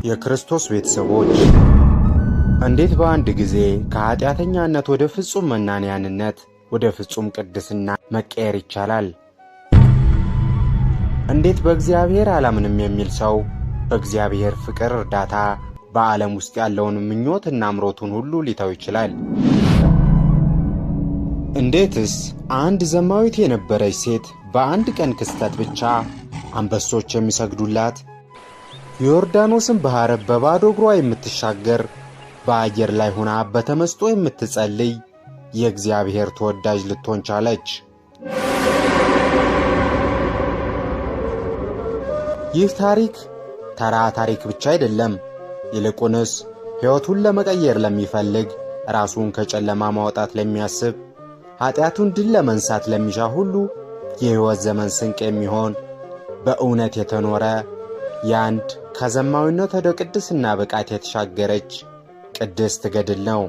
የክርስቶስ ቤተሰቦች፣ እንዴት በአንድ ጊዜ ከኃጢአተኛነት ወደ ፍጹም መናንያንነት፣ ወደ ፍጹም ቅድስና መቀየር ይቻላል? እንዴት በእግዚአብሔር አላምንም የሚል ሰው በእግዚአብሔር ፍቅር እርዳታ በዓለም ውስጥ ያለውን ምኞትና አምሮቱን ሁሉ ሊተው ይችላል? እንዴትስ አንድ ዘማዊት የነበረች ሴት በአንድ ቀን ክስተት ብቻ አንበሶች የሚሰግዱላት፣ የዮርዳኖስን ባሕር በባዶ እግሯ የምትሻገር፣ በአየር ላይ ሆና በተመስጦ የምትጸልይ የእግዚአብሔር ተወዳጅ ልትሆን ቻለች? ይህ ታሪክ ተራ ታሪክ ብቻ አይደለም። ይልቁንስ ሕይወቱን ለመቀየር ለሚፈልግ፣ ራሱን ከጨለማ ማውጣት ለሚያስብ፣ ኀጢአቱን ድል ለመንሳት ለሚሻ ሁሉ የሕይወት ዘመን ስንቅ የሚሆን፣ በእውነት የተኖረ፣ የአንድ ከዘማዊነት ወደ ቅድስና ብቃት የተሻገረች ቅድስት ገድል ነው።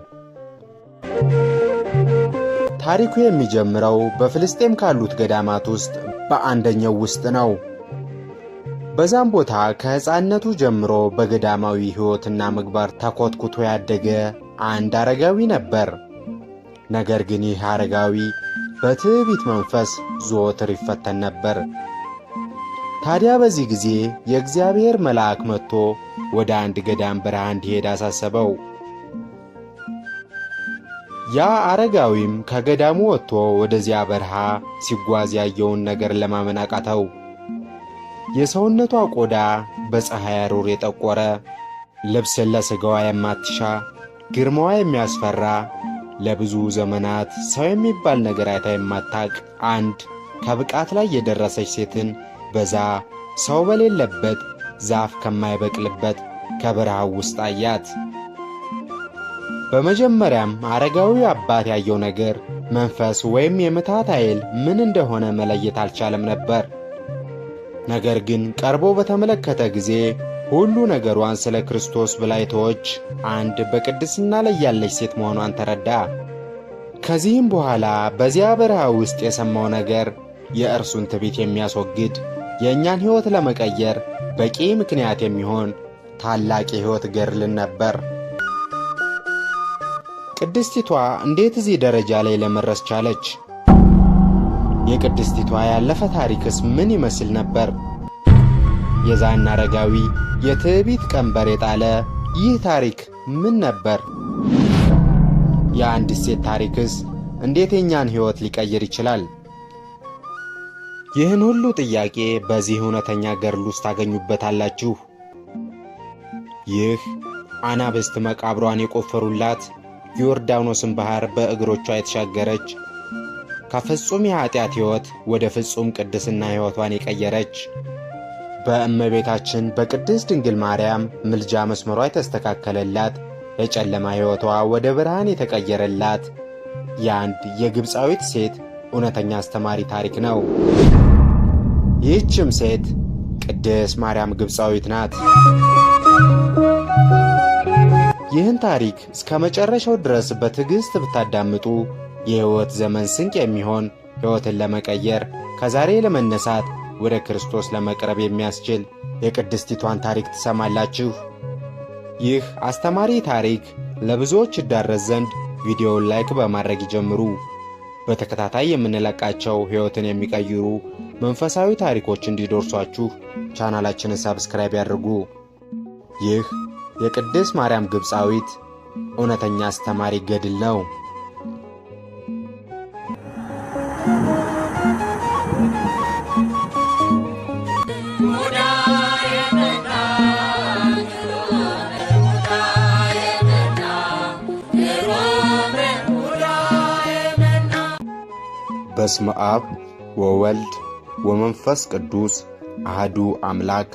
ታሪኩ የሚጀምረው በፍልስጤም ካሉት ገዳማት ውስጥ በአንደኛው ውስጥ ነው። በዛም ቦታ ከሕፃንነቱ ጀምሮ በገዳማዊ ሕይወትና ምግባር ተኮትኩቶ ያደገ አንድ አረጋዊ ነበር። ነገር ግን ይህ አረጋዊ በትዕቢት መንፈስ ዘወትር ይፈተን ነበር። ታዲያ በዚህ ጊዜ የእግዚአብሔር መልአክ መጥቶ ወደ አንድ ገዳም በረሃ እንዲሄድ አሳሰበው። ያ አረጋዊም ከገዳሙ ወጥቶ ወደዚያ በረሃ ሲጓዝ ያየውን ነገር ለማመን አቃተው። የሰውነቷ ቆዳ በፀሐይ አሩር የጠቆረ፣ ልብስን ለሥጋዋ የማትሻ፣ ግርማዋ የሚያስፈራ፣ ለብዙ ዘመናት ሰው የሚባል ነገር አይታ የማታቅ አንድ ከብቃት ላይ የደረሰች ሴትን በዛ ሰው በሌለበት፣ ዛፍ ከማይበቅልበት ከበረሃው ውስጥ አያት። በመጀመሪያም አረጋዊው አባት ያየው ነገር መንፈስ ወይም የምትሃት ኃይል ምን እንደሆነ መለየት አልቻለም ነበር። ነገር ግን ቀርቦ በተመለከተ ጊዜ ሁሉ ነገሯን ስለ ክርስቶስ ብላ የተወች አንድ በቅድስና ላይ ያለች ሴት መሆኗን ተረዳ። ከዚህም በኋላ በዚያ በረሃ ውስጥ የሰማው ነገር የእርሱን ትዕቢት የሚያስወግድ፣ የእኛን ሕይወት ለመቀየር በቂ ምክንያት የሚሆን ታላቅ የሕይወት ገድልን ነበር። ቅድስቲቷ እንዴት እዚህ ደረጃ ላይ ለመድረስ ቻለች? የቅድስቲቷ ያለፈ ታሪክስ ምን ይመስል ነበር? የዛን አረጋዊ የትዕቢት ቀንበር የጣለ ይህ ታሪክ ምን ነበር? የአንዲት ሴት ታሪክስ እንዴት የእኛን ሕይወት ሊቀይር ይችላል? ይህን ሁሉ ጥያቄ በዚህ እውነተኛ ገድል ውስጥ ታገኙበታላችሁ። ይህ አናብስት መቃብሯን የቆፈሩላት፣ የዮርዳኖስን ባሕር በእግሮቿ የተሻገረች፣ ከፍጹም የኀጢአት ሕይወት ወደ ፍጹም ቅድስና ሕይወቷን የቀየረች፣ በእመቤታችን በቅድስት ድንግል ማርያም ምልጃ መስመሯ የተስተካከለላት፣ የጨለማ ሕይወቷ ወደ ብርሃን የተቀየረላት የአንድ የግብፃዊት ሴት እውነተኛ አስተማሪ ታሪክ ነው። ይህችም ሴት ቅድስት ማርያም ግብፃዊት ናት። ይህን ታሪክ እስከ መጨረሻው ድረስ በትዕግሥት ብታዳምጡ የሕይወት ዘመን ስንቅ የሚሆን፣ ሕይወትን ለመቀየር፣ ከዛሬ ለመነሳት ወደ ክርስቶስ ለመቅረብ የሚያስችል የቅድስቲቷን ታሪክ ትሰማላችሁ። ይህ አስተማሪ ታሪክ ለብዙዎች ይዳረስ ዘንድ ቪዲዮውን like በማድረግ ይጀምሩ። በተከታታይ የምንለቃቸው ሕይወትን የሚቀይሩ መንፈሳዊ ታሪኮች እንዲደርሷችሁ ቻናላችንን subscribe ያድርጉ። ይህ የቅድስት ማርያም ግብፃዊት እውነተኛ አስተማሪ ገድል ነው። በስመ አብ ወወልድ ወመንፈስ ቅዱስ አህዱ አምላክ።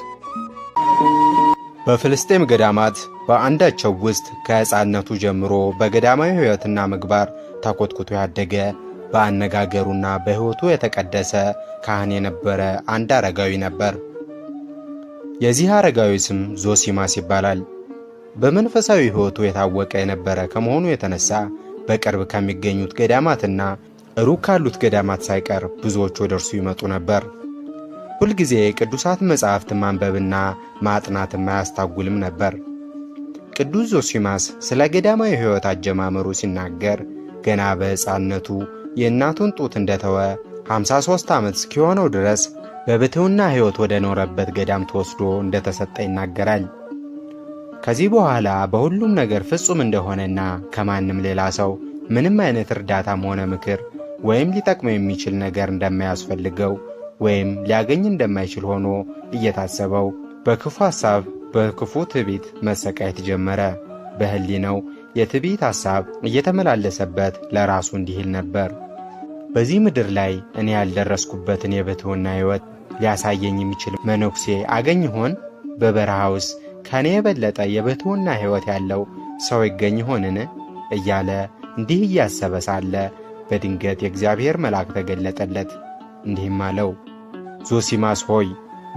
በፍልስጤም ገዳማት በአንዳቸው ውስጥ ከሕፃንነቱ ጀምሮ በገዳማዊ ሕይወትና ምግባር ተኮትኩቶ ያደገ፣ በአነጋገሩና በሕይወቱ የተቀደሰ ካህን የነበረ አንድ አረጋዊ ነበር። የዚህ አረጋዊ ስም ዞሲማስ ይባላል። በመንፈሳዊ ሕይወቱ የታወቀ የነበረ ከመሆኑ የተነሳ በቅርብ ከሚገኙት ገዳማትና ሩቅ ካሉት ገዳማት ሳይቀር ብዙዎች ወደ እርሱ ይመጡ ነበር። ሁልጊዜ ቅዱሳት መጻሕፍትን ማንበብና ማጥናትም አያስታጉልም ነበር። ቅዱስ ዞሲማስ ስለ ገዳማዊ ሕይወት አጀማመሩ ሲናገር ገና በሕፃንነቱ የእናቱን ጡት እንደተወ 53 ዓመት እስኪሆነው ድረስ በብሕትውና ሕይወት ወደ ኖረበት ገዳም ተወስዶ እንደተሰጠ ይናገራል። ከዚህ በኋላ በሁሉም ነገር ፍጹም እንደሆነና ከማንም ሌላ ሰው ምንም አይነት እርዳታም ሆነ ምክር ወይም ሊጠቅመው የሚችል ነገር እንደማያስፈልገው ወይም ሊያገኝ እንደማይችል ሆኖ እየታሰበው በክፉ ሐሳብ በክፉ ትዕቢት መሰቃየት ጀመረ። በሕሊናው የትዕቢት ሐሳብ እየተመላለሰበት ለራሱ እንዲህ ይል ነበር። በዚህ ምድር ላይ እኔ ያልደረስኩበትን የብሕትውና ሕይወት ሊያሳየኝ የሚችል መነኩሴ አገኝ ይሆን? በበረሃውስ ከእኔ የበለጠ የብሕትውና ሕይወት ያለው ሰው ይገኝ ይሆንን? እያለ እንዲህ እያሰበ ሳለ በድንገት የእግዚአብሔር መልአክ ተገለጠለት፣ እንዲህም አለው፦ ዞሲማስ ሆይ፣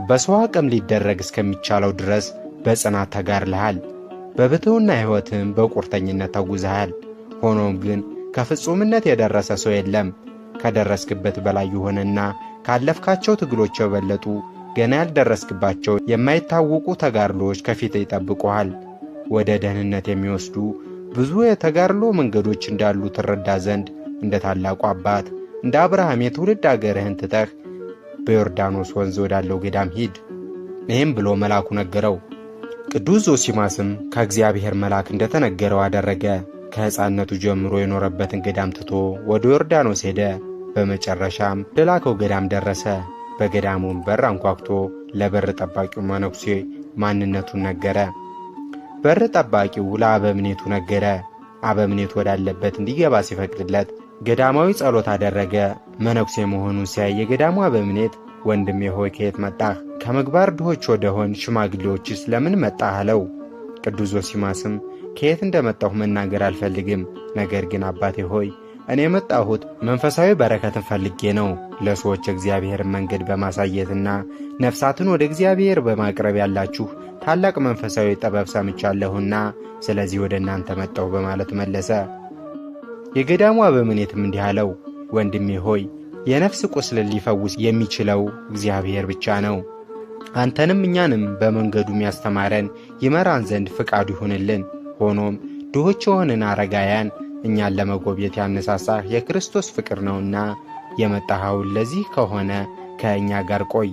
በሰው አቅም ሊደረግ እስከሚቻለው ድረስ በጽናት ተጋድለሃል፣ በብሕትውና ሕይወትም በቁርጠኝነት ተጉዘሃል። ሆኖም ግን ከፍጹምነት የደረሰ ሰው የለም። ከደረስክበት በላይ የሆነና ካለፍካቸው ትግሎች የበለጡ ገና ያልደረስክባቸው የማይታወቁ ተጋድሎዎች ከፊት ይጠብቁሃል። ወደ ደህንነት የሚወስዱ ብዙ የተጋድሎ መንገዶች እንዳሉ ትረዳ ዘንድ እንደ ታላቁ አባት እንደ አብርሃም የትውልድ አገርህን ትተህ በዮርዳኖስ ወንዝ ወዳለው ገዳም ሂድ። ይህም ብሎ መልአኩ ነገረው። ቅዱስ ዞሲማስም ከእግዚአብሔር መልአክ እንደተነገረው አደረገ። ከሕፃንነቱ ጀምሮ የኖረበትን ገዳም ትቶ ወደ ዮርዳኖስ ሄደ። በመጨረሻም ወደ ገዳም ደረሰ። በገዳሙም በር አንኳኩቶ ለበር ጠባቂው መነኩሴ ማንነቱን ነገረ። በር ጠባቂው ለአበምኔቱ ነገረ። አበምኔቱ ወዳለበት እንዲገባ ሲፈቅድለት ገዳማዊ ጸሎት አደረገ። መነኩሴ መሆኑን ሲያይ የገዳሙ አበምኔት ወንድሜ ሆይ ከየት መጣህ? ከምግባር ድሆች ወደሆን ሽማግሌዎችስ ለምን መጣህ? አለው። ቅዱስ ዞሲማስም ከየት እንደመጣሁ መናገር አልፈልግም። ነገር ግን አባቴ ሆይ እኔ የመጣሁት መንፈሳዊ በረከትን ፈልጌ ነው። ለሰዎች የእግዚአብሔርን መንገድ በማሳየትና ነፍሳትን ወደ እግዚአብሔር በማቅረብ ያላችሁ ታላቅ መንፈሳዊ ጥበብ ሰምቻለሁና ስለዚህ ወደ እናንተ መጣሁ በማለት መለሰ። የገዳሙ አበምኔትም እንዲህ አለው፣ ወንድሜ ሆይ የነፍስ ቁስልን ሊፈውስ የሚችለው እግዚአብሔር ብቻ ነው። አንተንም እኛንም በመንገዱ ያስተማረን ይመራን ዘንድ ፍቃዱ ይሁንልን። ሆኖም ድሆች የሆንን አረጋውያን እኛን ለመጎብኘት ያነሳሳህ የክርስቶስ ፍቅር ነውና የመጣኸውን ለዚህ ከሆነ ከእኛ ጋር ቆይ።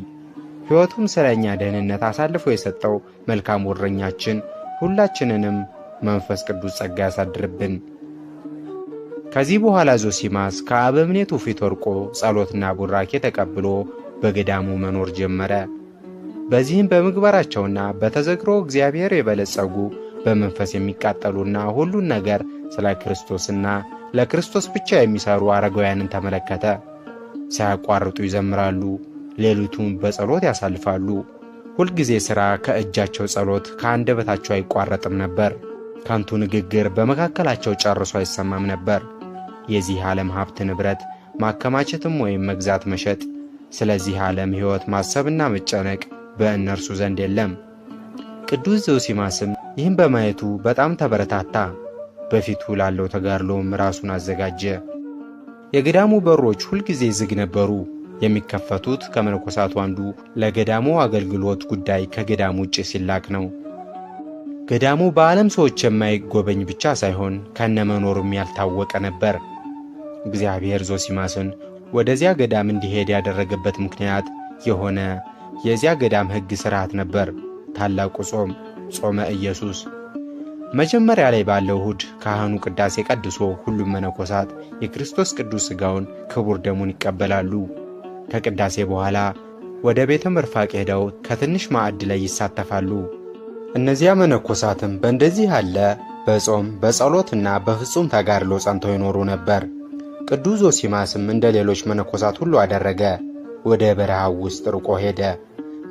ሕይወቱም ስለ እኛ ደህንነት አሳልፎ የሰጠው መልካም እረኛችን ሁላችንንም መንፈስ ቅዱስ ጸጋ ያሳድርብን። ከዚህ በኋላ ዞሲማስ ከአበምኔቱ ፊት ወርቆ ጸሎትና ቡራኬ ተቀብሎ በገዳሙ መኖር ጀመረ። በዚህም በምግባራቸውና በተዘክሮ እግዚአብሔር የበለጸጉ በመንፈስ የሚቃጠሉና ሁሉን ነገር ስለ ክርስቶስና ለክርስቶስ ብቻ የሚሰሩ አረጋውያንን ተመለከተ። ሳያቋርጡ ይዘምራሉ፣ ሌሊቱን በጸሎት ያሳልፋሉ። ሁልጊዜ ሥራ ከእጃቸው ጸሎት ከአንደበታቸው አይቋረጥም ነበር። ከንቱ ንግግር በመካከላቸው ጨርሶ አይሰማም ነበር። የዚህ ዓለም ሀብት ንብረት ማከማቸትም ወይም መግዛት መሸጥ፣ ስለዚህ ዓለም ሕይወት ማሰብና መጨነቅ በእነርሱ ዘንድ የለም። ቅዱስ ዞሲማስም ይህን በማየቱ በጣም ተበረታታ። በፊቱ ላለው ተጋድሎም ራሱን አዘጋጀ። የገዳሙ በሮች ሁልጊዜ ዝግ ነበሩ። የሚከፈቱት ከመነኮሳቱ አንዱ ለገዳሙ አገልግሎት ጉዳይ ከገዳሙ ውጭ ሲላክ ነው። ገዳሙ በዓለም ሰዎች የማይጎበኝ ብቻ ሳይሆን ከነመኖሩም ያልታወቀ ነበር። እግዚአብሔር ዞሲማስን ወደዚያ ገዳም እንዲሄድ ያደረገበት ምክንያት የሆነ የዚያ ገዳም ሕግ ሥርዓት ነበር። ታላቁ ጾም ጾመ ኢየሱስ። መጀመሪያ ላይ ባለው እሁድ ካህኑ ቅዳሴ ቀድሶ ሁሉም መነኮሳት የክርስቶስ ቅዱስ ሥጋውን ክቡር ደሙን ይቀበላሉ። ከቅዳሴ በኋላ ወደ ቤተ ምርፋቅ ሄደው ከትንሽ ማዕድ ላይ ይሳተፋሉ። እነዚያ መነኮሳትም በእንደዚህ ያለ በጾም በጸሎትና በፍጹም ተጋድሎ ጸንተው ይኖሩ ነበር። ቅዱስ ዞሲማስም እንደ ሌሎች መነኮሳት ሁሉ አደረገ። ወደ በረሃው ውስጥ ርቆ ሄደ።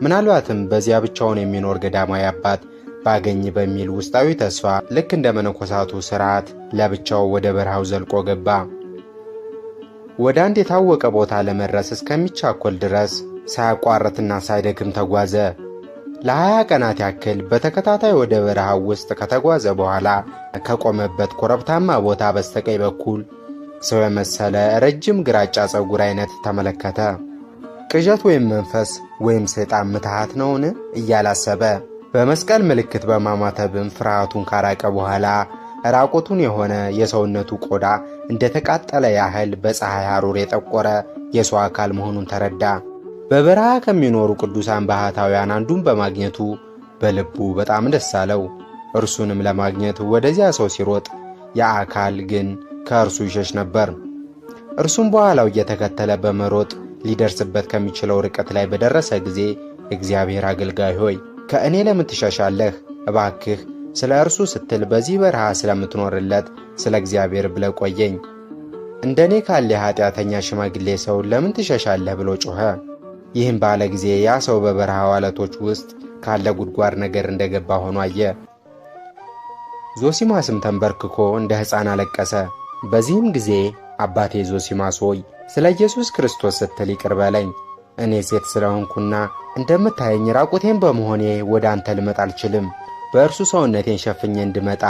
ምናልባትም በዚያ ብቻውን የሚኖር ገዳማዊ አባት ባገኝ በሚል ውስጣዊ ተስፋ ልክ እንደ መነኮሳቱ ሥርዓት ለብቻው ወደ በረሃው ዘልቆ ገባ። ወደ አንድ የታወቀ ቦታ ለመድረስ እስከሚቻኮል ድረስ ሳያቋርጥና ሳይደክም ተጓዘ። ለ20 ቀናት ያክል በተከታታይ ወደ በረሃው ውስጥ ከተጓዘ በኋላ ከቆመበት ኮረብታማ ቦታ በስተቀኝ በኩል ሰው የመሰለ ረጅም ግራጫ ፀጉር አይነት ተመለከተ። ቅዠት ወይም መንፈስ ወይም ሰይጣን ምትሃት ነውን እያለ አሰበ። በመስቀል ምልክት በማማተብም ፍርሃቱን ካራቀ በኋላ ራቁቱን የሆነ የሰውነቱ ቆዳ እንደተቃጠለ ያህል በፀሐይ ሐሩር የጠቆረ የሰው አካል መሆኑን ተረዳ። በበረሃ ከሚኖሩ ቅዱሳን ባህታውያን አንዱን በማግኘቱ በልቡ በጣም ደስ አለው። እርሱንም ለማግኘት ወደዚያ ሰው ሲሮጥ የአካል ግን ከእርሱ ይሸሽ ነበር። እርሱም በኋላው እየተከተለ በመሮጥ ሊደርስበት ከሚችለው ርቀት ላይ በደረሰ ጊዜ እግዚአብሔር አገልጋይ ሆይ፣ ከእኔ ለምን ትሸሻለህ? እባክህ ስለ እርሱ ስትል በዚህ በረሃ ስለምትኖርለት ስለ እግዚአብሔር ብለህ ቆየኝ። እንደኔ ካለ የኃጢአተኛ ሽማግሌ ሰው ለምን ትሸሻለህ? ብሎ ጮኸ። ይህም ባለ ጊዜ ያ ሰው በበረሃው ዓለቶች ውስጥ ካለ ጉድጓድ ነገር እንደገባ ሆኖ አየ። ዞሲማስም ተንበርክኮ እንደ ሕፃን አለቀሰ። በዚህም ጊዜ አባቴ ዞሲማስ ሆይ፣ ስለ ኢየሱስ ክርስቶስ ስትል ይቅር በለኝ። እኔ ሴት ስለሆንኩና እንደምታየኝ ራቁቴን በመሆኔ ወደ አንተ ልመጣ አልችልም። በእርሱ ሰውነቴን ሸፍኜ እንድመጣ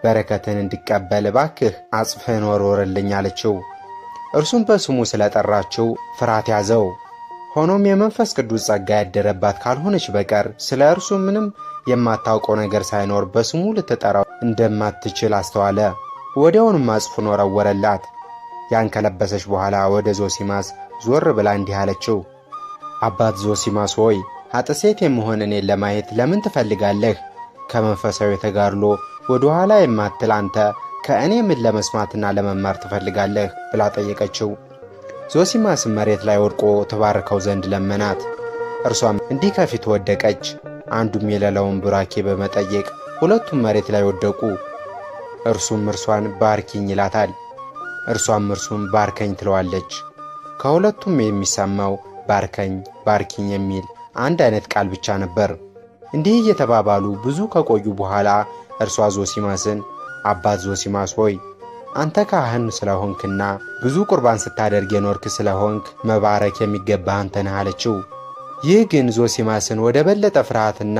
በረከትን እንድቀበል እባክህ አጽፍህን ወርወርልኝ አለችው። እርሱም በስሙ ስለጠራችው ፍርሃት ያዘው። ሆኖም የመንፈስ ቅዱስ ጸጋ ያደረባት ካልሆነች በቀር ስለ እርሱ ምንም የማታውቀው ነገር ሳይኖር በስሙ ልትጠራው እንደማትችል አስተዋለ። ወዲያውኑም አጽፉን ወረወረላት። ያን ከለበሰች በኋላ ወደ ዞሲማስ ዞር ብላ እንዲህ አለችው። አባት ዞሲማስ ሆይ፣ ኃጥእ ሴት የምሆን እኔን ለማየት ለምን ትፈልጋለህ? ከመንፈሳዊ ተጋድሎ ወደ ኋላ የማትል አንተ ከእኔ ምን ለመስማትና ለመማር ትፈልጋለህ? ብላ ጠየቀችው። ዞሲማስም መሬት ላይ ወድቆ ትባርከው ዘንድ ለመናት። እርሷም እንዲህ ከፊቱ ወደቀች። አንዱም የሌላውን ቡራኬ በመጠየቅ ሁለቱም መሬት ላይ ወደቁ። እርሱም እርሷን ባርኪኝ ይላታል፣ እርሷም እርሱም ባርከኝ ትለዋለች። ከሁለቱም የሚሰማው ባርከኝ ባርኪኝ የሚል አንድ አይነት ቃል ብቻ ነበር። እንዲህ እየተባባሉ ብዙ ከቆዩ በኋላ እርሷ ዞሲማስን፣ አባት ዞሲማስ ሆይ፣ አንተ ካህን ስለሆንክና ብዙ ቁርባን ስታደርግ የኖርክ ስለሆንክ መባረክ የሚገባህ አንተ ነህ አለችው። ይህ ግን ዞሲማስን ወደ በለጠ ፍርሃትና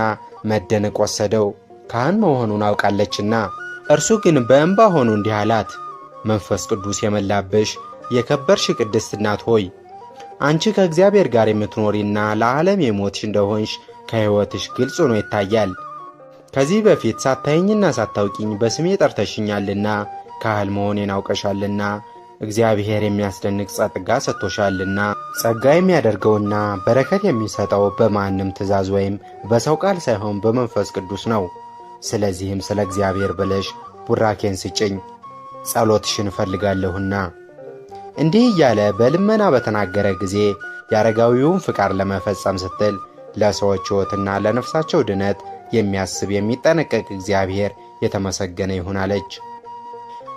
መደነቅ ወሰደው፣ ካህን መሆኑን አውቃለችና። እርሱ ግን በእንባ ሆኖ እንዲህ አላት፣ መንፈስ ቅዱስ የመላብሽ የከበርሽ ቅድስት እናት ሆይ፣ አንቺ ከእግዚአብሔር ጋር የምትኖሪና ለዓለም የሞትሽ እንደሆንሽ ከሕይወትሽ ግልጽ ሆኖ ይታያል። ከዚህ በፊት ሳታይኝና ሳታውቂኝ በስሜ ጠርተሽኛልና ካህን መሆኔን አውቀሻልና እግዚአብሔር የሚያስደንቅ ጸጋ ሰጥቶሻልና ጸጋ የሚያደርገውና በረከት የሚሰጠው በማንም ትእዛዝ ወይም በሰው ቃል ሳይሆን በመንፈስ ቅዱስ ነው። ስለዚህም ስለ እግዚአብሔር ብለሽ ቡራኬን ስጭኝ፣ ጸሎትሽን እፈልጋለሁና። እንዲህ እያለ በልመና በተናገረ ጊዜ የአረጋዊውን ፍቃድ ለመፈጸም ስትል ለሰዎች ሕይወትና ለነፍሳቸው ድነት የሚያስብ የሚጠነቀቅ እግዚአብሔር የተመሰገነ ይሁን አለች።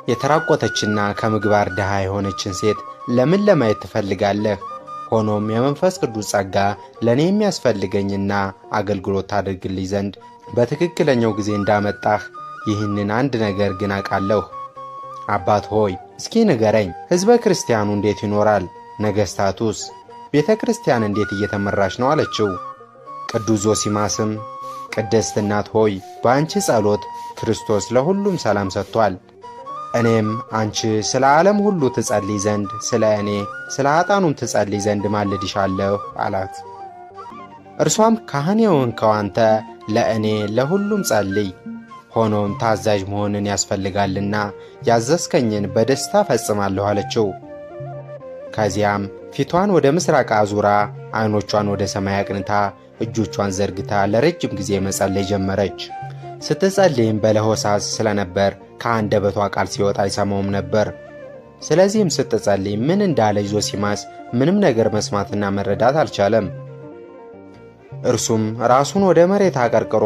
የተራቆተችና ከምግባር ድሃ የሆነችን ሴት ለምን ለማየት ትፈልጋለህ? ሆኖም የመንፈስ ቅዱስ ጸጋ ለእኔ የሚያስፈልገኝና አገልግሎት ታደርግልኝ ዘንድ በትክክለኛው ጊዜ እንዳመጣህ ይህንን አንድ ነገር ግን አውቃለሁ። አባት ሆይ፣ እስኪ ንገረኝ፣ ሕዝበ ክርስቲያኑ እንዴት ይኖራል? ነገሥታቱስ? ቤተ ክርስቲያን እንዴት እየተመራች ነው? አለችው። ቅዱስ ዞሲማስም ቅድስት እናት ሆይ፣ በአንቺ ጸሎት ክርስቶስ ለሁሉም ሰላም ሰጥቷል። እኔም አንቺ ስለ ዓለም ሁሉ ትጸልይ ዘንድ ስለ እኔ ስለ ኃጥአኑም ትጸልይ ዘንድ ማልድሻለሁ አላት። እርሷም ካህን የሆንከው አንተ ለእኔ ለሁሉም ጸልይ፣ ሆኖም ታዛዥ መሆንን ያስፈልጋልና ያዘዝከኝን በደስታ ፈጽማለሁ አለችው። ከዚያም ፊቷን ወደ ምስራቅ አዙራ ዓይኖቿን ወደ ሰማይ አቅንታ እጆቿን ዘርግታ ለረጅም ጊዜ መጸለይ ጀመረች። ስትጸልይም በለሆሳስ ስለነበር ከአንደበቷ ቃል ሲወጣ አይሰማውም ነበር። ስለዚህም ስትጸልይ ምን እንዳለች ዞሲማስ ምንም ነገር መስማትና መረዳት አልቻለም። እርሱም ራሱን ወደ መሬት አቀርቅሮ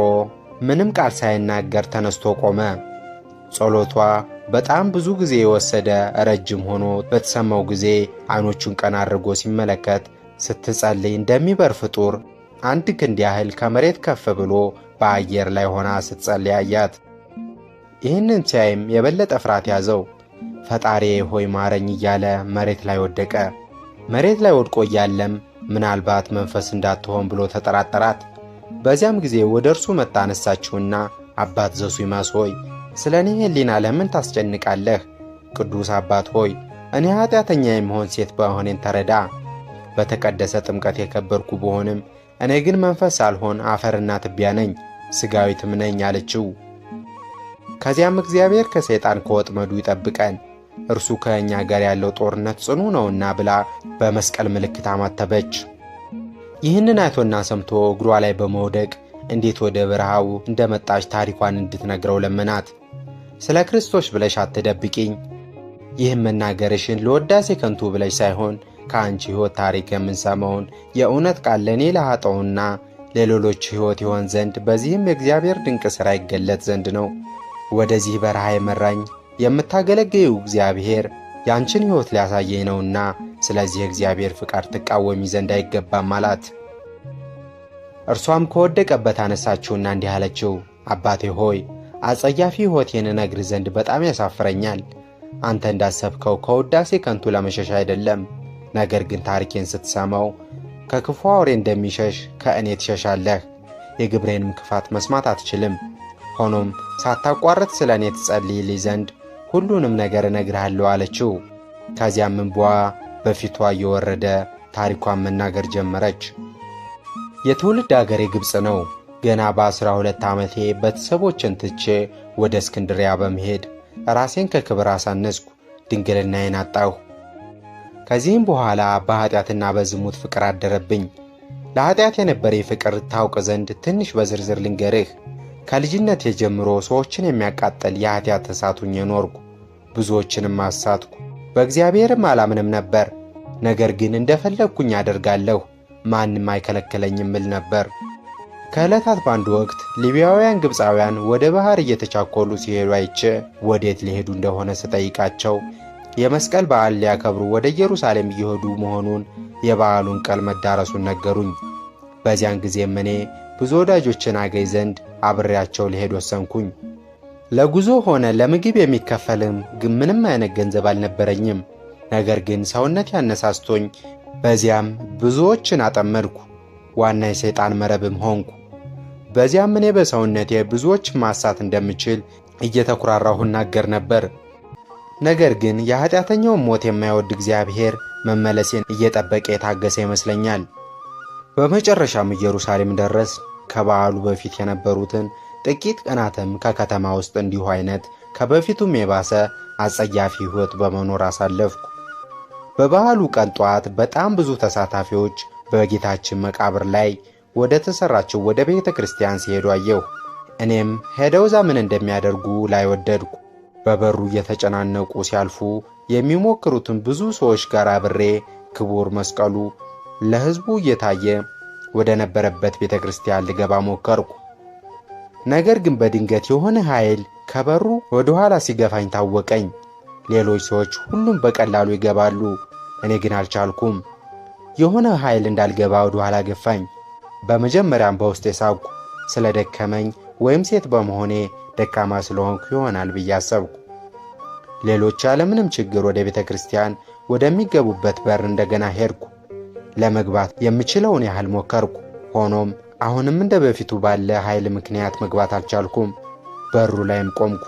ምንም ቃል ሳይናገር ተነስቶ ቆመ። ጸሎቷ በጣም ብዙ ጊዜ የወሰደ ረጅም ሆኖ በተሰማው ጊዜ ዓይኖቹን ቀና አድርጎ ሲመለከት ስትጸልይ እንደሚበር ፍጡር አንድ ክንድ ያህል ከመሬት ከፍ ብሎ በአየር ላይ ሆና ስትጸልይ አያት። ይህንን ሲያይም የበለጠ ፍርሃት ያዘው። ፈጣሪ ሆይ ማረኝ እያለ መሬት ላይ ወደቀ። መሬት ላይ ወድቆ እያለም ምናልባት መንፈስ እንዳትሆን ብሎ ተጠራጠራት። በዚያም ጊዜ ወደ እርሱ መጣ፣ አነሳችውና አባት ዘሱማስ ሆይ፣ ስለ እኔ ሕሊና ለምን ታስጨንቃለህ? ቅዱስ አባት ሆይ፣ እኔ ኃጢአተኛ የምሆን ሴት በመሆኔን ተረዳ። በተቀደሰ ጥምቀት የከበርኩ ብሆንም እኔ ግን መንፈስ ሳልሆን አፈርና ትቢያ ነኝ፣ ሥጋዊትም ነኝ አለችው። ከዚያም እግዚአብሔር ከሰይጣን ከወጥመዱ ይጠብቀን፣ እርሱ ከእኛ ጋር ያለው ጦርነት ጽኑ ነውና ብላ በመስቀል ምልክት አማተበች። ይህንን አይቶና ሰምቶ እግሯ ላይ በመውደቅ እንዴት ወደ በረሃው እንደመጣች ታሪኳን እንድትነግረው ለመናት። ስለ ክርስቶስ ብለሽ አትደብቂኝ፣ ይህም መናገርሽን ለወዳሴ ከንቱ ብለሽ ሳይሆን ከአንቺ ሕይወት ታሪክ የምንሰማውን የእውነት ቃል ለእኔ ለኃጥኡና ለሌሎች ሕይወት ይሆን ዘንድ በዚህም የእግዚአብሔር ድንቅ ሥራ ይገለጥ ዘንድ ነው። ወደዚህ በረሃ የመራኝ የምታገለግዪው እግዚአብሔር ያንቺን ሕይወት ሊያሳየኝ ነውና ስለዚህ የእግዚአብሔር ፍቃድ ትቃወሚ ዘንድ አይገባም አላት። እርሷም ከወደቀበት አነሳችውና እንዲህ አለችው፣ አባቴ ሆይ አጸያፊ ሕይወቴን እነግርህ ዘንድ በጣም ያሳፍረኛል። አንተ እንዳሰብከው ከውዳሴ ከንቱ ለመሸሽ አይደለም። ነገር ግን ታሪኬን ስትሰማው ከክፉ አውሬ እንደሚሸሽ ከእኔ ትሸሻለህ፣ የግብሬንም ክፋት መስማት አትችልም። ሆኖም ሳታቋርጥ ስለ እኔ ትጸልይልኝ ዘንድ ሁሉንም ነገር እነግርሃለሁ አለችው። ከዚያም እንባዋ በፊቷ እየወረደ ታሪኳን መናገር ጀመረች። የትውልድ አገሬ ግብፅ ነው። ገና በ12 ዓመቴ ቤተሰቦችን ትቼ ወደ እስክንድሪያ በመሄድ ራሴን ከክብር አሳነስኩ፣ ድንግልናዬን አጣሁ። ከዚህም በኋላ በኃጢአትና በዝሙት ፍቅር አደረብኝ። ለኃጢአት የነበረ ፍቅር ታውቅ ዘንድ ትንሽ በዝርዝር ልንገርህ። ከልጅነቴ ጀምሮ ሰዎችን የሚያቃጥል የኃጢአት እሳት ሆኜ ኖርኩ። ብዙዎችንም አሳትኩ። በእግዚአብሔርም አላምንም ነበር። ነገር ግን እንደፈለግኩኝ አደርጋለሁ፣ ማንም አይከለከለኝም እል ነበር። ከዕለታት በአንዱ ወቅት ሊቢያውያን ግብፃውያን ወደ ባህር እየተቻኮሉ ሲሄዱ አይቼ ወዴት ሊሄዱ እንደሆነ ስጠይቃቸው የመስቀል በዓል ሊያከብሩ ወደ ኢየሩሳሌም እየሄዱ መሆኑን የበዓሉን ቀን መዳረሱን ነገሩኝ። በዚያን ጊዜም እኔ ብዙ ወዳጆችን አገኝ ዘንድ አብሬያቸው ልሄድ ወሰንኩኝ። ለጉዞ ሆነ ለምግብ የሚከፈልም ግን ምንም አይነት ገንዘብ አልነበረኝም። ነገር ግን ሰውነት ያነሳስቶኝ በዚያም ብዙዎችን አጠመድኩ። ዋና የሰይጣን መረብም ሆንኩ። በዚያም እኔ በሰውነቴ ብዙዎች ማሳት እንደምችል እየተኩራራሁ እናገር ነበር። ነገር ግን የኃጢአተኛውን ሞት የማይወድ እግዚአብሔር መመለሴን እየጠበቀ የታገሰ ይመስለኛል። በመጨረሻም ኢየሩሳሌም ደረስ። ከበዓሉ በፊት የነበሩትን ጥቂት ቀናትም ከከተማ ውስጥ እንዲሁ አይነት ከበፊቱም የባሰ አጸያፊ ሕይወት በመኖር አሳለፍኩ። በበዓሉ ቀን ጠዋት በጣም ብዙ ተሳታፊዎች በጌታችን መቃብር ላይ ወደ ተሰራችው ወደ ቤተ ክርስቲያን ሲሄዱ አየሁ። እኔም ሄደው እዛ ምን እንደሚያደርጉ ላይ ወደድኩ። በበሩ እየተጨናነቁ ሲያልፉ የሚሞክሩትን ብዙ ሰዎች ጋር አብሬ ክቡር መስቀሉ ለሕዝቡ እየታየ ወደ ነበረበት ቤተ ክርስቲያን ልገባ ሞከርኩ። ነገር ግን በድንገት የሆነ ኃይል ከበሩ ወደ ኋላ ሲገፋኝ ታወቀኝ። ሌሎች ሰዎች ሁሉም በቀላሉ ይገባሉ፣ እኔ ግን አልቻልኩም። የሆነ ኃይል እንዳልገባ ወደ ኋላ ገፋኝ። በመጀመሪያም በውስጤ ሳቅኩ። ስለደከመኝ ወይም ሴት በመሆኔ ደካማ ስለሆንኩ ይሆናል ብዬ አሰብኩ። ሌሎች ያለምንም ችግር ወደ ቤተ ክርስቲያን ወደሚገቡበት በር እንደገና ሄድኩ። ለመግባት የምችለውን ያህል ሞከርኩ። ሆኖም አሁንም እንደ በፊቱ ባለ ኃይል ምክንያት መግባት አልቻልኩም። በሩ ላይም ቆምኩ።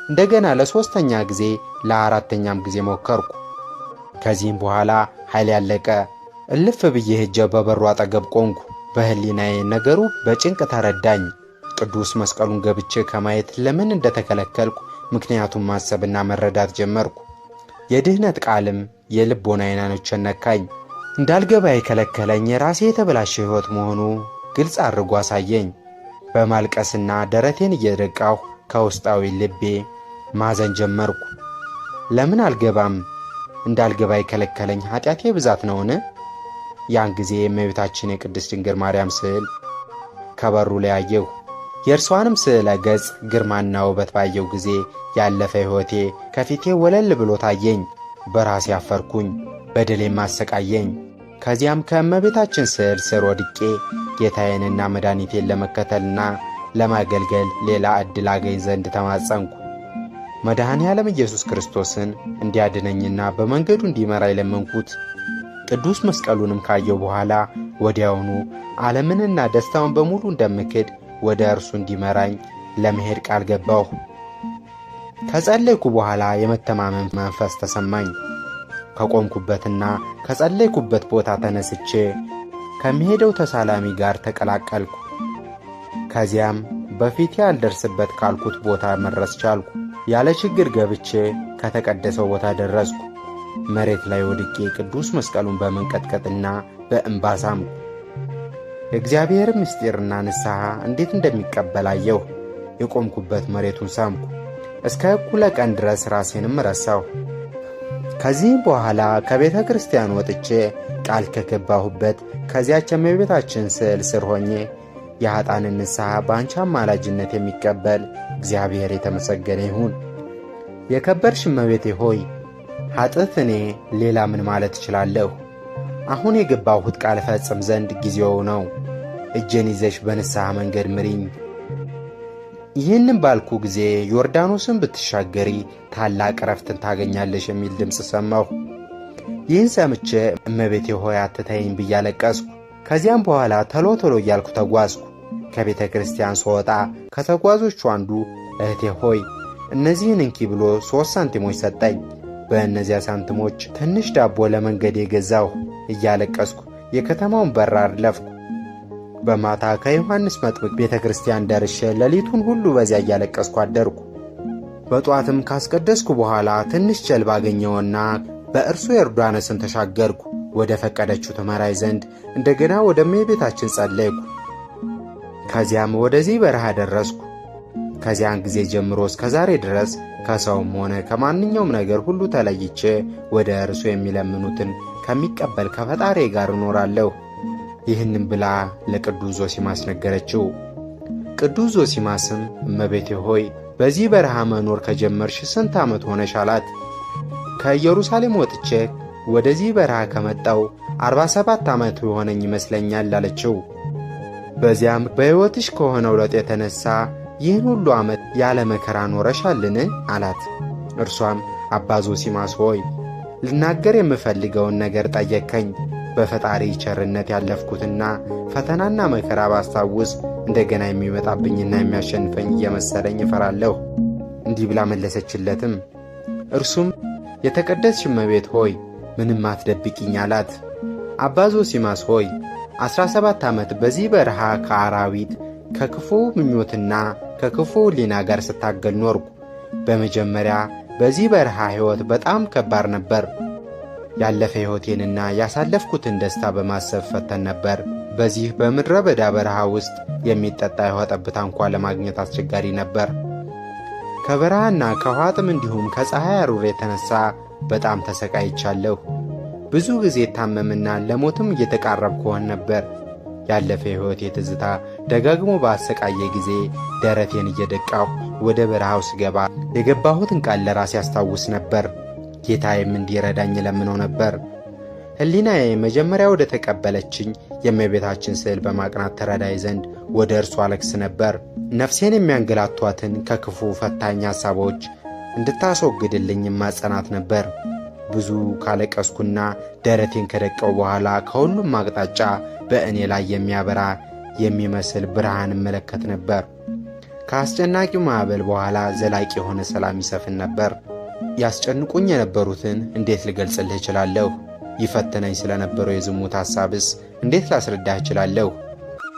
እንደገና ለሶስተኛ ጊዜ ለአራተኛም ጊዜ ሞከርኩ። ከዚህም በኋላ ኃይል ያለቀ። እልፍ ብዬ ሄጄ በበሩ አጠገብ ቆምኩ። በሕሊናዬ ነገሩ በጭንቅ ተረዳኝ። ቅዱስ መስቀሉን ገብቼ ከማየት ለምን እንደተከለከልኩ ምክንያቱም ማሰብና መረዳት ጀመርኩ። የድህነት ቃልም የልቦናዬን ዓይኖቼን ነካኝ። እንዳልገባ የከለከለኝ የራሴ የተበላሸ ሕይወት መሆኑ ግልጽ አድርጎ አሳየኝ። በማልቀስና ደረቴን እየደቃሁ ከውስጣዊ ልቤ ማዘን ጀመርኩ። ለምን አልገባም? እንዳልገባ የከለከለኝ ኃጢአቴ ብዛት ነውን? ያን ጊዜ የእመቤታችን የቅድስት ድንግል ማርያም ስዕል ከበሩ ላይ አየሁ። የእርሷንም ስዕለ ገጽ ግርማና ውበት ባየው ጊዜ ያለፈ ሕይወቴ ከፊቴ ወለል ብሎ ታየኝ። በራሴ አፈርኩኝ፣ በደሌም አሰቃየኝ። ከዚያም ከእመቤታችን ስዕል ስር ወድቄ ጌታዬንና መድኃኒቴን ለመከተልና ለማገልገል ሌላ ዕድል አገኝ ዘንድ ተማጸንኩ። መድኃኔ ዓለም ኢየሱስ ክርስቶስን እንዲያድነኝና በመንገዱ እንዲመራ የለመንኩት። ቅዱስ መስቀሉንም ካየው በኋላ ወዲያውኑ ዓለምንና ደስታውን በሙሉ እንደምክድ ወደ እርሱ እንዲመራኝ ለመሄድ ቃል ገባሁ። ከጸለይኩ በኋላ የመተማመን መንፈስ ተሰማኝ። ከቆምኩበትና ከጸለይኩበት ቦታ ተነስቼ ከሚሄደው ተሳላሚ ጋር ተቀላቀልኩ። ከዚያም በፊቴ አልደርስበት ካልኩት ቦታ መድረስ ቻልኩ። ያለ ችግር ገብቼ ከተቀደሰው ቦታ ደረስኩ። መሬት ላይ ወድቄ ቅዱስ መስቀሉን በመንቀጥቀጥና በእንባ ሳምኩ። የእግዚአብሔር ምስጢርና ንስሐ እንዴት እንደሚቀበል አየሁ። የቆምኩበት መሬቱን ሳምኩ። እስከ እኩለ ቀን ድረስ ራሴንም ረሳሁ። ከዚህም በኋላ ከቤተ ክርስቲያን ወጥቼ ቃል ከገባሁበት ከዚያች የእመቤታችን ስዕል ስር ሆኜ የኃጥአንን ንስሐ በአንቺ አማላጅነት የሚቀበል እግዚአብሔር የተመሰገነ ይሁን። የከበርሽ እመቤቴ ሆይ ኃጥእ እኔ ሌላ ምን ማለት እችላለሁ? አሁን የገባሁት ቃል እፈጽም ዘንድ ጊዜው ነው። እጄን ይዘሽ በንስሐ መንገድ ምሪኝ። ይህንም ባልኩ ጊዜ ዮርዳኖስን ብትሻገሪ ታላቅ ዕረፍትን ታገኛለሽ የሚል ድምፅ ሰማሁ። ይህን ሰምቼ እመቤቴ ሆይ አትተይኝ ብዬ አለቀስኩ። ከዚያም በኋላ ተሎ ቶሎ እያልኩ ተጓዝኩ። ከቤተ ክርስቲያን ስወጣ ከተጓዞቹ አንዱ እህቴ ሆይ እነዚህን እንኪ ብሎ 3 ሳንቲሞች ሰጠኝ። በእነዚያ ሳንቲሞች ትንሽ ዳቦ ለመንገድ የገዛሁ። እያለቀስኩ የከተማውን በር አለፍኩ። በማታ ከዮሐንስ መጥምቅ ቤተ ክርስቲያን ደርሼ ሌሊቱን ሁሉ በዚያ እያለቀስኩ አደርኩ። በጧትም ካስቀደስኩ በኋላ ትንሽ ጀልባ አገኘውና በእርሱ ዮርዳኖስን ተሻገርኩ። ወደ ፈቀደችው ትመራኝ ዘንድ እንደገና ወደ እመቤታችን ጸለይኩ። ከዚያም ወደዚህ በረሃ ደረስኩ። ከዚያን ጊዜ ጀምሮ እስከ ዛሬ ድረስ ከሰውም ሆነ ከማንኛውም ነገር ሁሉ ተለይቼ ወደ እርሱ የሚለምኑትን ከሚቀበል ከፈጣሪ ጋር እኖራለሁ። ይህንም ብላ ለቅዱስ ዞሲማስ ነገረችው። ቅዱስ ዞሲማስም እመቤቴ ሆይ በዚህ በረሃ መኖር ከጀመርሽ ስንት ዓመት ሆነሽ? አላት። ከኢየሩሳሌም ወጥቼ ወደዚህ በረሃ ከመጣው 47 ዓመት የሆነኝ ይመስለኛል አለችው። በዚያም በሕይወትሽ ከሆነው ለውጥ የተነሳ ይህን ሁሉ ዓመት ያለ መከራ ኖረሻልን? አላት። እርሷም አባ ዞሲማስ ሆይ ልናገር የምፈልገውን ነገር ጠየቅከኝ። በፈጣሪ ቸርነት ያለፍኩትና ፈተናና መከራ ባስታውስ እንደገና የሚመጣብኝና የሚያሸንፈኝ እየመሰለኝ እፈራለሁ። እንዲህ ብላ መለሰችለትም። እርሱም የተቀደስሽ እመቤት ሆይ ምንም አትደብቂኝ አላት። አባ ዞሲማስ ሆይ 17 ዓመት በዚህ በረሃ ከአራዊት ከክፉ ምኞትና ከክፉ ሕሊና ጋር ስታገል ኖርኩ። በመጀመሪያ በዚህ በረሃ ሕይወት በጣም ከባድ ነበር። ያለፈ ሕይወቴንና ያሳለፍኩትን ደስታ በማሰብ ፈተን ነበር። በዚህ በምድረ በዳ በረሃ ውስጥ የሚጠጣ የውሃ ጠብታ እንኳ ለማግኘት አስቸጋሪ ነበር። ከበረሃና ከውሃ ጥም እንዲሁም ከፀሐይ አሩር የተነሳ በጣም ተሰቃይቻለሁ። ብዙ ጊዜ ታመምና ለሞትም እየተቃረብኩ ሆን ነበር። ያለፈ ሕይወቴ ትዝታ ደጋግሞ ባሰቃየ ጊዜ ደረቴን እየደቃሁ ወደ በረሃው ስገባ የገባሁትን ቃል ለራሴ ያስታውስ ነበር። ጌታዬም እንዲረዳኝ እለምነው ነበር። ሕሊናዬ መጀመሪያ ወደ ተቀበለችኝ የእመቤታችን ስዕል በማቅናት ተረዳይ ዘንድ ወደ እርሱ አለቅስ ነበር። ነፍሴን የሚያንገላቷትን ከክፉ ፈታኝ ሐሳቦች እንድታስወግድልኝ ማጸናት ነበር። ብዙ ካለቀስኩና ደረቴን ከደቀው በኋላ ከሁሉም አቅጣጫ በእኔ ላይ የሚያበራ የሚመስል ብርሃን እመለከት ነበር። ከአስጨናቂው ማዕበል በኋላ ዘላቂ የሆነ ሰላም ይሰፍን ነበር። ያስጨንቁኝ የነበሩትን እንዴት ልገልጽልህ እችላለሁ? ይፈትነኝ ስለነበረው የዝሙት ሐሳብስ እንዴት ላስረዳህ እችላለሁ?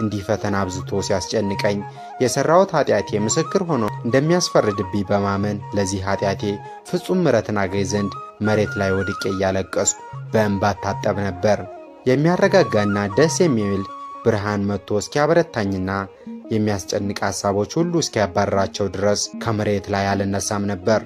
እንዲህ ፈተና አብዝቶ ሲያስጨንቀኝ የሠራሁት ኃጢአቴ ምስክር ሆኖ እንደሚያስፈርድብኝ በማመን ለዚህ ኃጢአቴ ፍጹም ምሕረትን አገኝ ዘንድ መሬት ላይ ወድቄ እያለቀስኩ በእንባ ታጠብ ነበር። የሚያረጋጋና ደስ የሚል ብርሃን መጥቶ እስኪያበረታኝና የሚያስጨንቅ ሐሳቦች ሁሉ እስኪያባርራቸው ድረስ ከመሬት ላይ አልነሳም ነበር።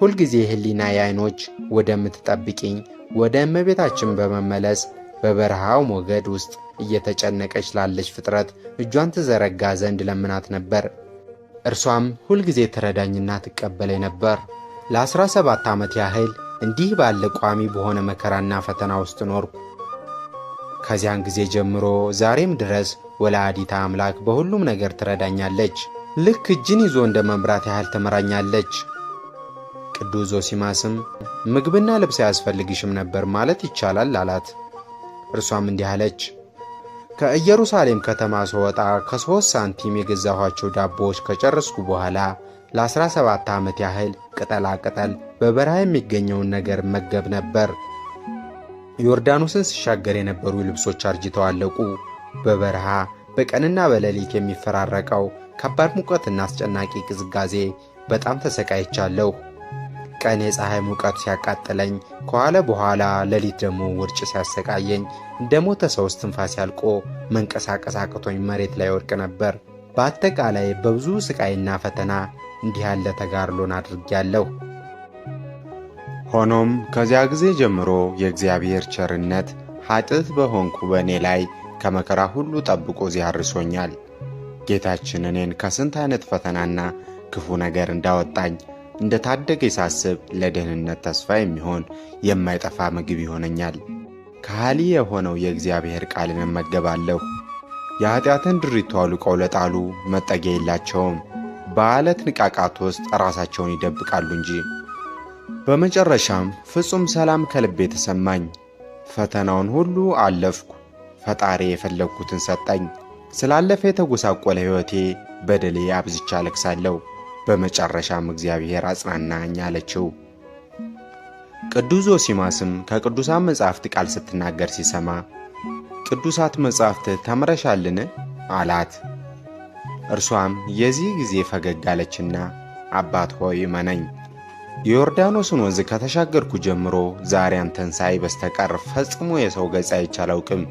ሁልጊዜ ሕሊናዬ ዓይኖች ወደምትጠብቂኝ ወደ እመቤታችን በመመለስ በበረሃው ሞገድ ውስጥ እየተጨነቀች ላለች ፍጥረት እጇን ትዘረጋ ዘንድ ለምናት ነበር። እርሷም ሁልጊዜ ትረዳኝና ትቀበለኝ ነበር። ለ17 ዓመት ያህል እንዲህ ባለ ቋሚ በሆነ መከራና ፈተና ውስጥ ኖርኩ። ከዚያን ጊዜ ጀምሮ ዛሬም ድረስ ወላዲተ አምላክ በሁሉም ነገር ትረዳኛለች። ልክ እጅን ይዞ እንደ መምራት ያህል ትመራኛለች። ቅዱስ ዞሲማስም ምግብና ልብስ አያስፈልግሽም ነበር ማለት ይቻላል አላት። እርሷም እንዲህ አለች፣ ከኢየሩሳሌም ከተማ ስወጣ ከ3 ሳንቲም የገዛኋቸው ዳቦዎች ከጨረስኩ በኋላ ለ17 ዓመት ያህል ቅጠላ ቅጠል በበረሃ የሚገኘውን ነገር መገብ ነበር። ዮርዳኖስን ስሻገር የነበሩ ልብሶች አርጅተው አለቁ። በበረሃ በቀንና በሌሊት የሚፈራረቀው ከባድ ሙቀትና አስጨናቂ ቅዝቃዜ በጣም ተሰቃይቻለሁ። ቀን የፀሐይ ሙቀቱ ሲያቃጥለኝ ከዋለ በኋላ ሌሊት ደግሞ ውርጭ ሲያሰቃየኝ እንደ ሞተ ሰው እስትንፋሴ አልቆ መንቀሳቀስ አቅቶኝ መሬት ላይ ወድቅ ነበር። በአጠቃላይ በብዙ ስቃይና ፈተና እንዲህ ያለ ተጋድሎን አድርጌያለሁ። ሆኖም ከዚያ ጊዜ ጀምሮ የእግዚአብሔር ቸርነት ኃጥእ በሆንኩ በእኔ ላይ ከመከራ ሁሉ ጠብቆ እዚህ አድርሶኛል። ጌታችን እኔን ከስንት አይነት ፈተናና ክፉ ነገር እንዳወጣኝ እንደ ታደገ ሳስብ ለደህንነት ተስፋ የሚሆን የማይጠፋ ምግብ ይሆነኛል። ከሃሊ የሆነው የእግዚአብሔር ቃልን እመገባለሁ። የኃጢአትን ድሪቶ አውልቀው ለጣሉ መጠጊያ የላቸውም፣ በዓለት ንቃቃት ውስጥ ራሳቸውን ይደብቃሉ እንጂ። በመጨረሻም ፍጹም ሰላም ከልቤ ተሰማኝ። ፈተናውን ሁሉ አለፍኩ። ፈጣሪ የፈለግኩትን ሰጠኝ። ስላለፈ የተጎሳቆለ ሕይወቴ በደሌ አብዝቻ አለቅሳለሁ። በመጨረሻም እግዚአብሔር አጽናናኝ አለችው። ቅዱስ ዞሲማስም ከቅዱሳን መጻሕፍት ቃል ስትናገር ሲሰማ ቅዱሳት መጻሕፍት ተምረሻልን? አላት። እርሷም የዚህ ጊዜ ፈገግ አለችና አባት ሆይ እመነኝ፣ የዮርዳኖስን ወንዝ ከተሻገርኩ ጀምሮ ዛሬ አንተን ሳይ በስተቀር ፈጽሞ የሰው ገጽ አይቼ አላውቅም።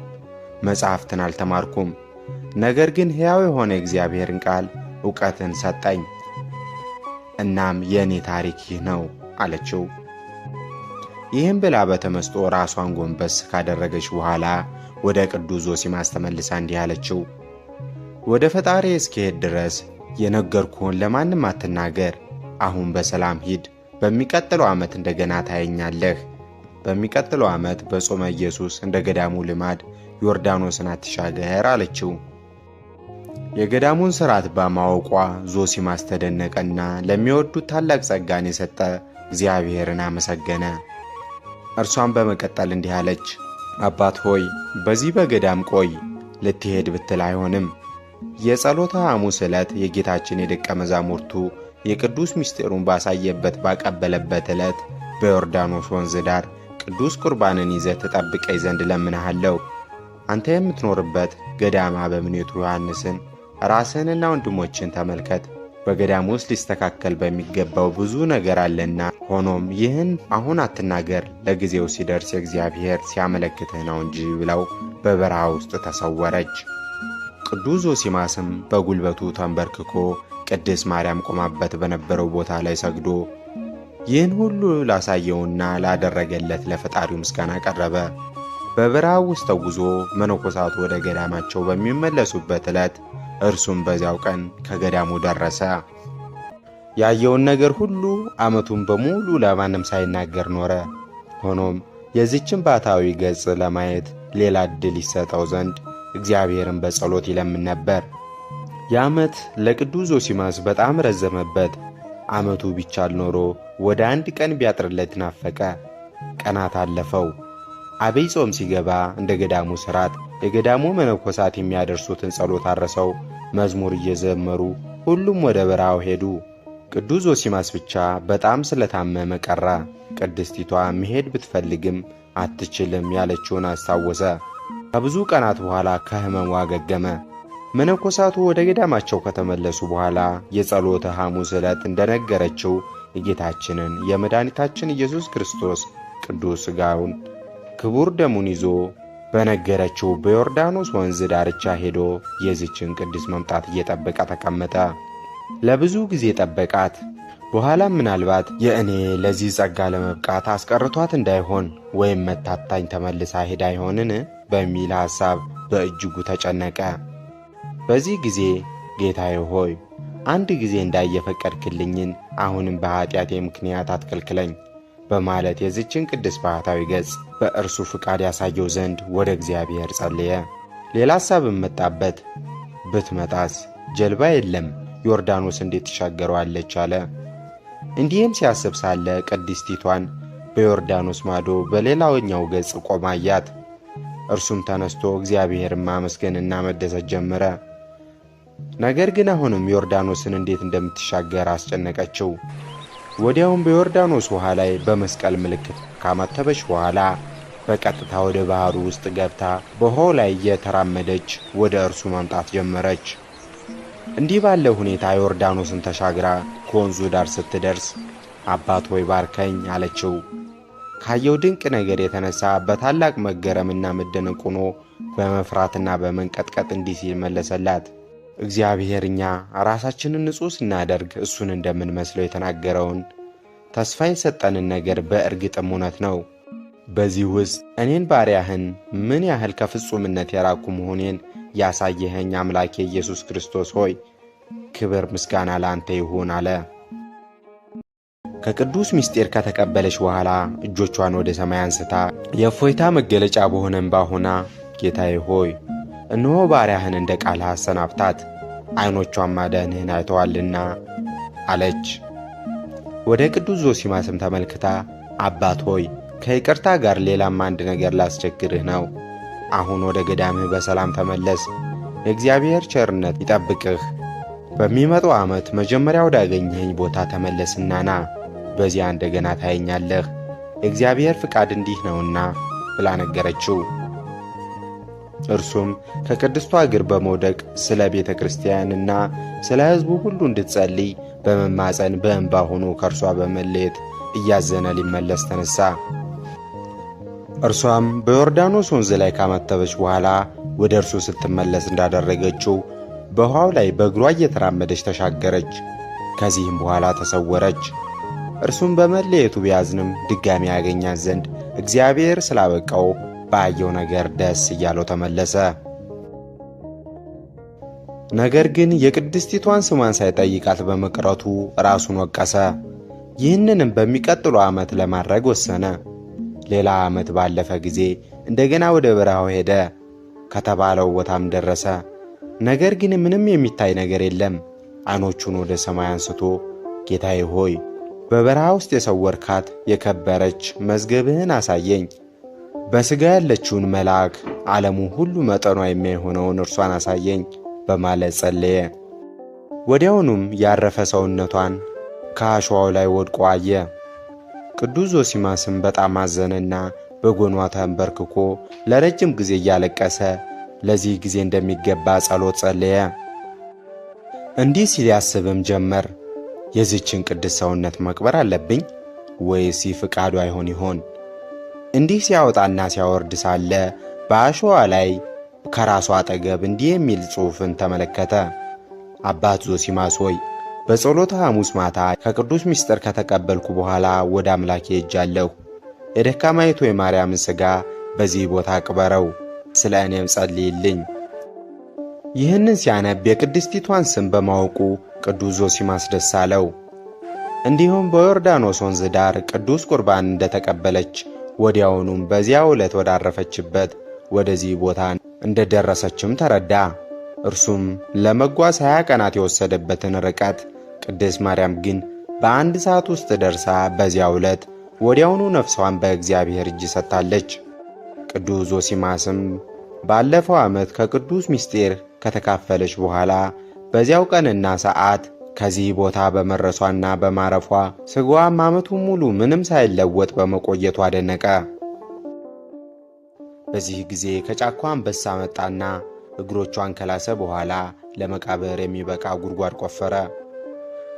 መጻሕፍትን አልተማርኩም። ነገር ግን ሕያው የሆነ የእግዚአብሔርን ቃል ዕውቀትን ሰጠኝ። እናም የእኔ ታሪክ ይህ ነው አለችው። ይህም ብላ በተመስጦ ራሷን ጎንበስ ካደረገች በኋላ ወደ ቅዱስ ዞሲማስ ተመልሳ እንዲህ አለችው። ወደ ፈጣሪ እስክሄድ ድረስ የነገርኩህን ለማንም አትናገር። አሁን በሰላም ሂድ። በሚቀጥለው ዓመት እንደገና ታየኛለህ። በሚቀጥለው ዓመት በጾመ ኢየሱስ እንደ ገዳሙ ልማድ ዮርዳኖስን አትሻገር አለችው። የገዳሙን ሥርዓት በማወቋ ዞሲማስ ተደነቀና ለሚወዱት ታላቅ ጸጋን የሰጠ እግዚአብሔርን አመሰገነ። እርሷን በመቀጠል እንዲህ አለች። አባት ሆይ በዚህ በገዳም ቆይ፣ ልትሄድ ብትል አይሆንም። የጸሎተ ሐሙስ ዕለት የጌታችን የደቀ መዛሙርቱ የቅዱስ ምስጢሩን ባሳየበት ባቀበለበት ዕለት በዮርዳኖስ ወንዝ ዳር ቅዱስ ቁርባንን ይዘህ ትጠብቀኝ ዘንድ እለምንሃለሁ። አንተ የምትኖርበት ገዳም አበምኔቱ ዮሐንስን ራስህንና ወንድሞችን ተመልከት። በገዳም ውስጥ ሊስተካከል በሚገባው ብዙ ነገር አለና፣ ሆኖም ይህን አሁን አትናገር፣ ለጊዜው ሲደርስ የእግዚአብሔር ሲያመለክትህ ነው እንጂ ብለው በበረሃ ውስጥ ተሰወረች። ቅዱስ ዞሲማስም በጉልበቱ ተንበርክኮ ቅድስት ማርያም ቆማበት በነበረው ቦታ ላይ ሰግዶ ይህን ሁሉ ላሳየውና ላደረገለት ለፈጣሪው ምስጋና ቀረበ። በበረሃ ውስጥ ተጉዞ መነኮሳቱ ወደ ገዳማቸው በሚመለሱበት ዕለት እርሱም በዚያው ቀን ከገዳሙ ደረሰ። ያየውን ነገር ሁሉ ዓመቱን በሙሉ ለማንም ሳይናገር ኖረ። ሆኖም የዚችን ባሕታዊ ገጽ ለማየት ሌላ ዕድል ይሰጠው ዘንድ እግዚአብሔርን በጸሎት ይለምን ነበር። የዓመት ለቅዱስ ዞሲማስ በጣም ረዘመበት። ዓመቱ ቢቻል ኖሮ ወደ አንድ ቀን ቢያጥርለት ናፈቀ። ቀናት አለፈው። አብይ ጾም ሲገባ እንደ ገዳሙ ሥርዓት የገዳሙ መነኮሳት የሚያደርሱትን ጸሎት አረሰው መዝሙር እየዘመሩ ሁሉም ወደ በረሃው ሄዱ። ቅዱስ ዞሲማስ ብቻ በጣም ስለታመመ ቀረ። ቅድስቲቷ መሄድ ብትፈልግም አትችልም ያለችውን አስታወሰ። ከብዙ ቀናት በኋላ ከሕመሙ አገገመ። መነኮሳቱ ወደ ገዳማቸው ከተመለሱ በኋላ የጸሎተ ሐሙስ ዕለት እንደነገረችው የጌታችንን የመድኃኒታችን ኢየሱስ ክርስቶስ ቅዱስ ሥጋውን ክቡር ደሙን ይዞ በነገረችው በዮርዳኖስ ወንዝ ዳርቻ ሄዶ የዚችን ቅድስት መምጣት እየጠበቀ ተቀመጠ። ለብዙ ጊዜ ጠበቃት። በኋላም ምናልባት የእኔ ለዚህ ጸጋ ለመብቃት አስቀርቷት እንዳይሆን ወይም መታታኝ ተመልሳ ሄዳ አይሆንን በሚል ሐሳብ በእጅጉ ተጨነቀ። በዚህ ጊዜ ጌታዬ ሆይ አንድ ጊዜ እንዳየፈቀድክልኝን አሁንም በኀጢአቴ ምክንያት አትከልክለኝ በማለት የዚችን ቅድስት ባህታዊ ገጽ በእርሱ ፍቃድ ያሳየው ዘንድ ወደ እግዚአብሔር ጸለየ። ሌላ ሐሳብም መጣበት። ብትመጣስ ጀልባ የለም፣ ዮርዳኖስ እንዴት ትሻገረዋለች? አለ። እንዲህም ሲያስብ ሳለ ቅድስቲቷን በዮርዳኖስ ማዶ በሌላኛው ገጽ ቆማ አያት። እርሱም ተነስቶ እግዚአብሔርን ማመስገንና መደሰት ጀመረ። ነገር ግን አሁንም ዮርዳኖስን እንዴት እንደምትሻገር አስጨነቀችው። ወዲያውም በዮርዳኖስ ውሃ ላይ በመስቀል ምልክት ካማተበች በኋላ በቀጥታ ወደ ባህሩ ውስጥ ገብታ በውሃው ላይ እየተራመደች ወደ እርሱ መምጣት ጀመረች። እንዲህ ባለ ሁኔታ ዮርዳኖስን ተሻግራ ከወንዙ ዳር ስትደርስ አባት ሆይ ባርከኝ አለችው። ካየው ድንቅ ነገር የተነሳ በታላቅ መገረምና መደነቅ ሆኖ በመፍራትና በመንቀጥቀጥ እንዲህ ሲል መለሰላት። እግዚአብሔር እኛ ራሳችንን ንጹሕ ስናደርግ እሱን እንደምንመስለው የተናገረውን ተስፋ የሰጠንን ነገር በእርግጥም እውነት ነው። በዚህ ውስጥ እኔን ባሪያህን ምን ያህል ከፍጹምነት የራኩ መሆኔን ያሳየኸኝ አምላኬ ኢየሱስ ክርስቶስ ሆይ ክብር ምስጋና ለአንተ ይሁን አለ። ከቅዱስ ምስጢር ከተቀበለች በኋላ እጆቿን ወደ ሰማይ አንስታ የእፎይታ መገለጫ በሆነ እንባ ሆና ጌታዬ ሆይ እነሆ ባሪያህን እንደ ቃልህ አሰናብታት፣ ዓይኖቿን ማዳንህን አይተዋልና አለች። ወደ ቅዱስ ዞሲማስም ተመልክታ አባት ሆይ ከይቅርታ ጋር ሌላም አንድ ነገር ላስቸግርህ ነው። አሁን ወደ ገዳምህ በሰላም ተመለስ። የእግዚአብሔር ቸርነት ይጠብቅህ። በሚመጣው ዓመት መጀመሪያ ወዳገኘኸኝ ቦታ ተመለስና ና፣ በዚያ እንደገና ታየኛለህ። የእግዚአብሔር ፍቃድ እንዲህ ነውና ብላ ነገረችው። እርሱም ከቅድስቷ እግር በመውደቅ ስለ ቤተ ክርስቲያንና ስለ ሕዝቡ ሁሉ እንድትጸልይ በመማፀን በእንባ ሆኖ ከእርሷ በመለየት እያዘነ ሊመለስ ተነሳ። እርሷም በዮርዳኖስ ወንዝ ላይ ካመተበች በኋላ ወደ እርሱ ስትመለስ እንዳደረገችው በውሃው ላይ በእግሯ እየተራመደች ተሻገረች። ከዚህም በኋላ ተሰወረች። እርሱም በመለየቱ ቢያዝንም ድጋሚ ያገኛት ዘንድ እግዚአብሔር ስላበቃው ባየው ነገር ደስ እያለው ተመለሰ። ነገር ግን የቅድስቲቷን ስሟን ሳይጠይቃት በመቅረቱ ራሱን ወቀሰ። ይህንንም በሚቀጥለው ዓመት ለማድረግ ወሰነ። ሌላ ዓመት ባለፈ ጊዜ እንደገና ወደ በረሃው ሄደ። ከተባለው ቦታም ደረሰ። ነገር ግን ምንም የሚታይ ነገር የለም። ዓይኖቹን ወደ ሰማይ አንስቶ ጌታዬ ሆይ በበረሃ ውስጥ የሰወርካት የከበረች መዝገብህን አሳየኝ። በሥጋ ያለችውን መልአክ ዓለሙ ሁሉ መጠኗ የሚሆነውን እርሷን አሳየኝ በማለት ጸለየ። ወዲያውኑም ያረፈ ሰውነቷን ከአሸዋው ላይ ወድቆ አየ። ቅዱስ ዞሲማስም በጣም አዘነና በጎኗ ተንበርክኮ ለረጅም ጊዜ እያለቀሰ ለዚህ ጊዜ እንደሚገባ ጸሎት ጸለየ። እንዲህ ሲል ያስብም ጀመር። የዚችን ቅድስት ሰውነት መቅበር አለብኝ ወይስ ይህ ፍቃዱ አይሆን ይሆን? እንዲህ ሲያወጣና ሲያወርድ ሳለ በአሸዋ ላይ ከራሱ አጠገብ እንዲህ የሚል ጽሑፍን ተመለከተ። አባት ዞሲማስ ሆይ በጸሎተ ሐሙስ ማታ ከቅዱስ ምስጢር ከተቀበልኩ በኋላ ወደ አምላኬ ሄጃለሁ። የደካማይቱ የማርያምን ሥጋ በዚህ ቦታ ቅበረው፣ ስለ እኔም ጸልይልኝ። ይህንን ሲያነብ የቅድስቲቷን ስም በማወቁ ቅዱስ ዞሲማስ ደስ አለው። እንዲሁም በዮርዳኖስ ወንዝ ዳር ቅዱስ ቁርባን እንደተቀበለች ወዲያውኑም በዚያው ዕለት ወዳረፈችበት ወደዚህ ቦታ እንደደረሰችም ተረዳ። እርሱም ለመጓዝ 20 ቀናት የወሰደበትን ርቀት ቅድስት ማርያም ግን በአንድ ሰዓት ውስጥ ደርሳ በዚያው ዕለት ወዲያውኑ ነፍሷን በእግዚአብሔር እጅ ሰጥታለች። ቅዱስ ዞሲማስም ባለፈው ዓመት ከቅዱስ ምስጢር ከተካፈለች በኋላ በዚያው ቀንና ሰዓት ከዚህ ቦታ በመድረሷና በማረፏ ሥጋዋም ዓመቱን ሙሉ ምንም ሳይለወጥ በመቆየቱ አደነቀ። በዚህ ጊዜ ከጫካ አንበሳ መጣና እግሮቿን ከላሰ በኋላ ለመቃብር የሚበቃ ጉድጓድ ቆፈረ።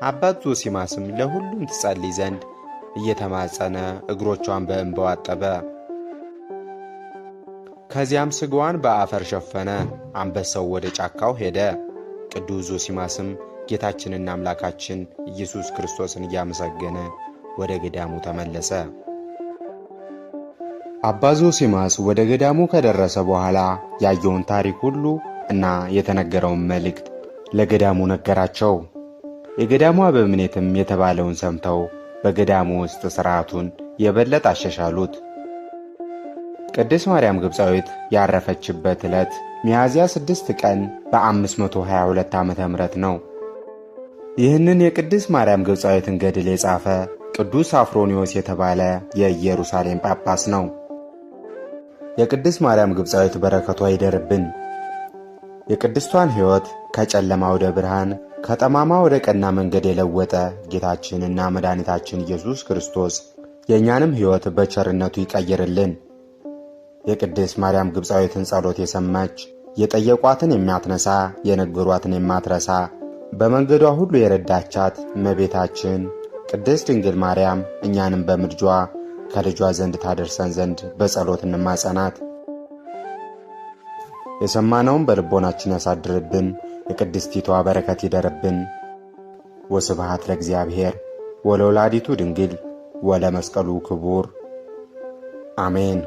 አባት ዞሲማስም ለሁሉም ትጸልይ ዘንድ እየተማጸነ እግሮቿን በእንባው አጠበ። ከዚያም ሥጋዋን በአፈር ሸፈነ። አንበሳው ወደ ጫካው ሄደ። ቅዱስ ዞሲማስም ጌታችንና አምላካችን ኢየሱስ ክርስቶስን እያመሰገነ ወደ ገዳሙ ተመለሰ። አባ ዞሲማስ ወደ ገዳሙ ከደረሰ በኋላ ያየውን ታሪክ ሁሉ እና የተነገረውን መልእክት ለገዳሙ ነገራቸው። የገዳሙ አበምኔትም የተባለውን ሰምተው በገዳሙ ውስጥ ሥርዓቱን የበለጠ አሻሻሉት። ቅድስት ማርያም ግብፃዊት ያረፈችበት ዕለት ሚያዝያ 6 ቀን በ522 ዓመተ ምህረት ነው። ይህንን የቅድስት ማርያም ግብፃዊትን ገድል የጻፈ ቅዱስ አፍሮኒዎስ የተባለ የኢየሩሳሌም ጳጳስ ነው። የቅድስት ማርያም ግብፃዊት በረከቷ ይደርብን። የቅድስቷን ሕይወት ከጨለማ ወደ ብርሃን ከጠማማ ወደ ቀና መንገድ የለወጠ ጌታችንና መድኃኒታችን ኢየሱስ ክርስቶስ የእኛንም ሕይወት በቸርነቱ ይቀይርልን። የቅድስት ማርያም ግብፃዊትን ጸሎት የሰማች፣ የጠየቋትን የሚያትነሳ፣ የነገሯትን የማትረሳ፣ በመንገዷ ሁሉ የረዳቻት እመቤታችን ቅድስት ድንግል ማርያም እኛንም በምልጇ ከልጇ ዘንድ ታደርሰን ዘንድ በጸሎት እንማጸናት። የሰማነውን በልቦናችን ያሳድርብን። የቅድስቲቷ በረከት ይደርብን። ወስብሐት ለእግዚአብሔር ወለወላዲቱ ድንግል ወለመስቀሉ ክቡር አሜን።